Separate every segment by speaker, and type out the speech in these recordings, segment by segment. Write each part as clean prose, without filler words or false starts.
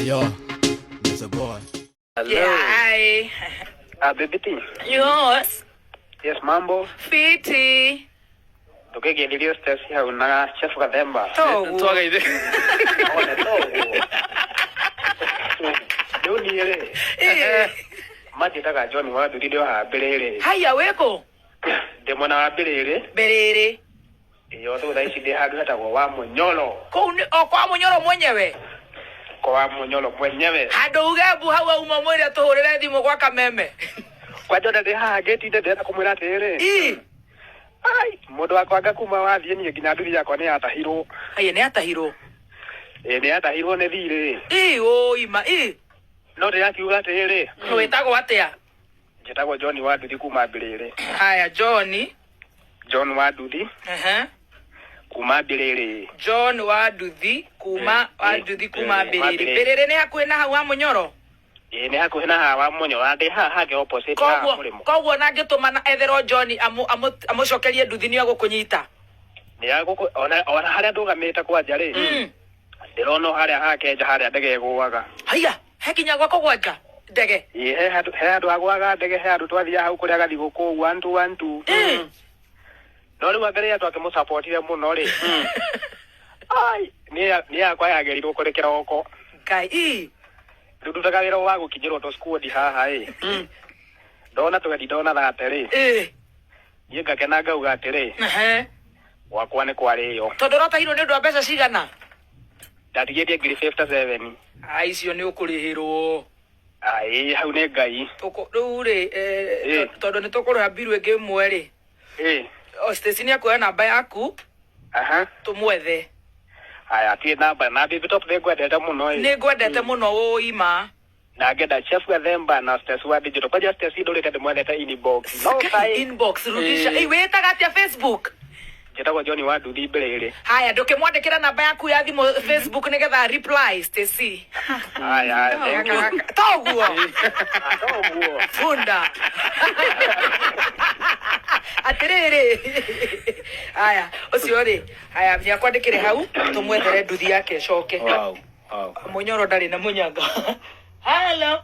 Speaker 1: Yo, it's a boy.
Speaker 2: Hello.
Speaker 3: Yeah, hi.
Speaker 2: Ah, baby T.
Speaker 3: Yes.
Speaker 2: Yes, mambo.
Speaker 3: Fiti.
Speaker 2: Tukĩgeithĩrio Stacy hau na Chef Gathemba.
Speaker 3: Toguo.
Speaker 4: Twagaithe.
Speaker 2: One toguo. Rĩu niĩ rĩ,
Speaker 3: Ĩĩ.
Speaker 2: manjĩtaga John wa Nduthi ndĩ o haha Mbĩrĩrĩ.
Speaker 3: Haya wĩkũ?
Speaker 2: Ndĩ mwena wa Mbĩrĩrĩ.
Speaker 3: Mbĩrĩrĩ.
Speaker 2: Ĩyo tũu thaa ici ndĩ handũ hetagwo wa Mũnyoro.
Speaker 3: Kũu nĩ o kwa Mũnyoro mwenyewe.
Speaker 2: Kwa wa Mũnyoro mwenyewe.
Speaker 3: Handũ uge mbu hau auma mwĩre tũhũrĩre thimũ gwa Kameme.
Speaker 2: Kwanja ona ndĩ haha ngĩtinde ndĩrenda kũmwĩra atĩrĩrĩ.
Speaker 3: Ii.
Speaker 2: Ai, mũndũ wakwa anga kuma wathiĩ niĩ nginya nduthi yakwa nĩ yatahirwo.
Speaker 3: Haya nĩ atahirwo.
Speaker 2: Ĩĩ nĩ yatahirwo nĩ thirĩ.
Speaker 3: Ii ũima. Ii.
Speaker 2: No ndĩrakiuga atĩrĩrĩ,
Speaker 3: Wĩtagwo atĩa?
Speaker 2: njĩtagwo John wa Nduthi kuma Mbĩrĩrĩ.
Speaker 3: Haya John.
Speaker 2: John wa Nduthi
Speaker 3: Ehe.
Speaker 2: kuma Mbĩrĩrĩ.
Speaker 3: John wa Nduthi kuma wa Nduthi kuma Mbĩrĩrĩ.
Speaker 2: Mbĩrĩrĩ.
Speaker 3: Mbĩrĩrĩ nĩ hakuhĩ na hau wa Mũnyoro.
Speaker 2: Ĩĩ nĩ hakuhĩ na haha wa Mũnyoro, ndĩ haha hangĩ opposite haha
Speaker 3: Koguo
Speaker 2: mũrĩmo.
Speaker 3: koguo na angĩtũma na etherwo John amũcokerie nduthi nĩ egũkũnyita.
Speaker 2: Nĩ agũkũ ona harĩa ndũgamĩte kwanja rĩ, ndĩrona o harĩa hake nja harĩa ndege ĩgũaga.
Speaker 3: Haya, he kinya gwako gwanja ndege.
Speaker 2: Ĩĩ he handũ hagũaga ndege, he handũ twathiaga hau kũrĩa gathigũkũ one two one two. No rĩu angaria twakĩmũcapotire mũno rĩ. Ai, niĩ yakwa yagĩrĩirwo kũrĩ kĩroko.
Speaker 3: Ngai. Ii.
Speaker 2: Rĩu ndutaga wĩra wa gũkinyĩrwo tũ squad haha ĩ. Ndona twendi ndona thate rĩ. Niĩ ngakena ngauga atĩrĩ, gwakwa nĩ kwarĩo.
Speaker 3: Tondũ ũratahirwo nĩ ũndũ wa mbeca cigana?
Speaker 2: Ndatigĩtie ngiri 57.
Speaker 3: Ai icio nĩ ũkũrĩhĩrwo.
Speaker 2: Ai, hau nĩ Ngai.
Speaker 3: Rĩu rĩ, tondũ nĩ tũkũrĩha mbiru ĩngĩ ĩmwe rĩ. O Stacy nĩ akuoya namba yaku tũmwethe.
Speaker 2: Aya, tirĩ namba na Baby Top nĩ ngwendete mũno ĩ.
Speaker 3: Nĩ ngwendete mũno ũima.
Speaker 2: Na ngenda Chef Gathemba na Stacy wa Digital. Kwanja Stacy ndũrĩte ndĩmwendete inbox. No
Speaker 3: Kai, inbox rudisha. Ĩ wĩtaga atĩa Facebook?
Speaker 2: Njĩtagwo John wa Nduthi Mbĩrĩrĩ.
Speaker 3: Haya, ndũkĩmwandĩkĩra namba yaku ya thimũ Facebook nĩgetha reply Stacy.
Speaker 2: Aya, thank you.
Speaker 3: Toguo.
Speaker 2: Toguo.
Speaker 3: Funda. Atĩrĩrĩ. Haya, ũcio rĩ, haya nĩakwandĩkĩre hau tũmwethere nduthi yake ĩcoke.
Speaker 4: Wow. Wow.
Speaker 3: Mũnyoro ndarĩ na mũnyanga. Hello.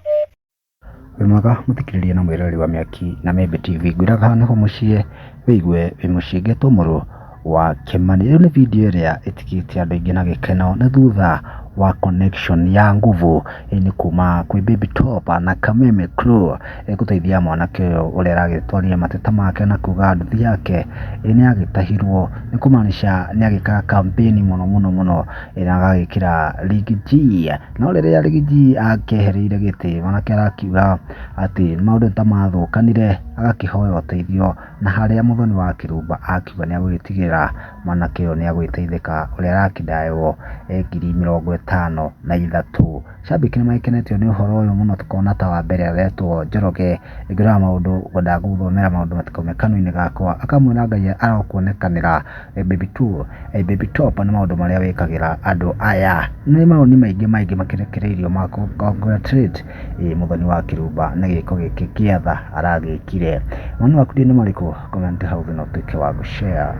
Speaker 5: Wĩ mwega mũthikĩrĩria na mwĩroreri wa Mĩaki na Membe TV, ngwĩraga haha nĩho mũciĩ wĩigue wĩ mũciĩ ngetwo mũrũ wa Kĩmani. Rĩu nĩ video ĩrĩa ĩtigĩte andũ aingĩ na gĩkeno nĩ thutha wa connection ya nguvu nĩ kuma kwĩ Baby Top na Kameme Crew gũteithia mwanake ũyũ ũrĩa aragĩtwaria mateta make na kuga nduthi yake nĩ agĩtahirwo, nĩ kũmaanisha nĩ agĩkaga campaign mũno mũno mũno na agagĩkĩra Riggy G. No rĩrĩa Riggy G akĩehereire gĩtĩ, mwanake arakiuga atĩ maũndũ nĩ ta mathũkanire, agakĩhoya ũteithio na harĩa Mũthoni wa Kĩrumba akiuga nĩ agũgĩtigĩrĩra mwanake ũyũ nĩ agũgĩteithĩka ũrĩa arakĩndaywo 53,000. Shabiki nĩ magĩkenetio nĩ ũhoro ũyũ mũno, tũkona ta wa mbere aretwo Njoroge, ngĩrora maũndũ ngwendaga gũthomera maũndũ matikaume kanua-inĩ gakwa, akamwĩra Ngai arokuonekanĩra Baby two, Baby Top nĩ maũndũ marĩa wĩkagĩra andũ aya. Nĩ mawoni maingĩ maingĩ makĩrekereirio ma congratulate Mũthoni wa Kĩrumba na gĩko gĩkĩ kĩa tha aragĩkire. Mawoni maku nĩ marĩkũ? Comment hau thĩ na ũtuĩke wa gũshare.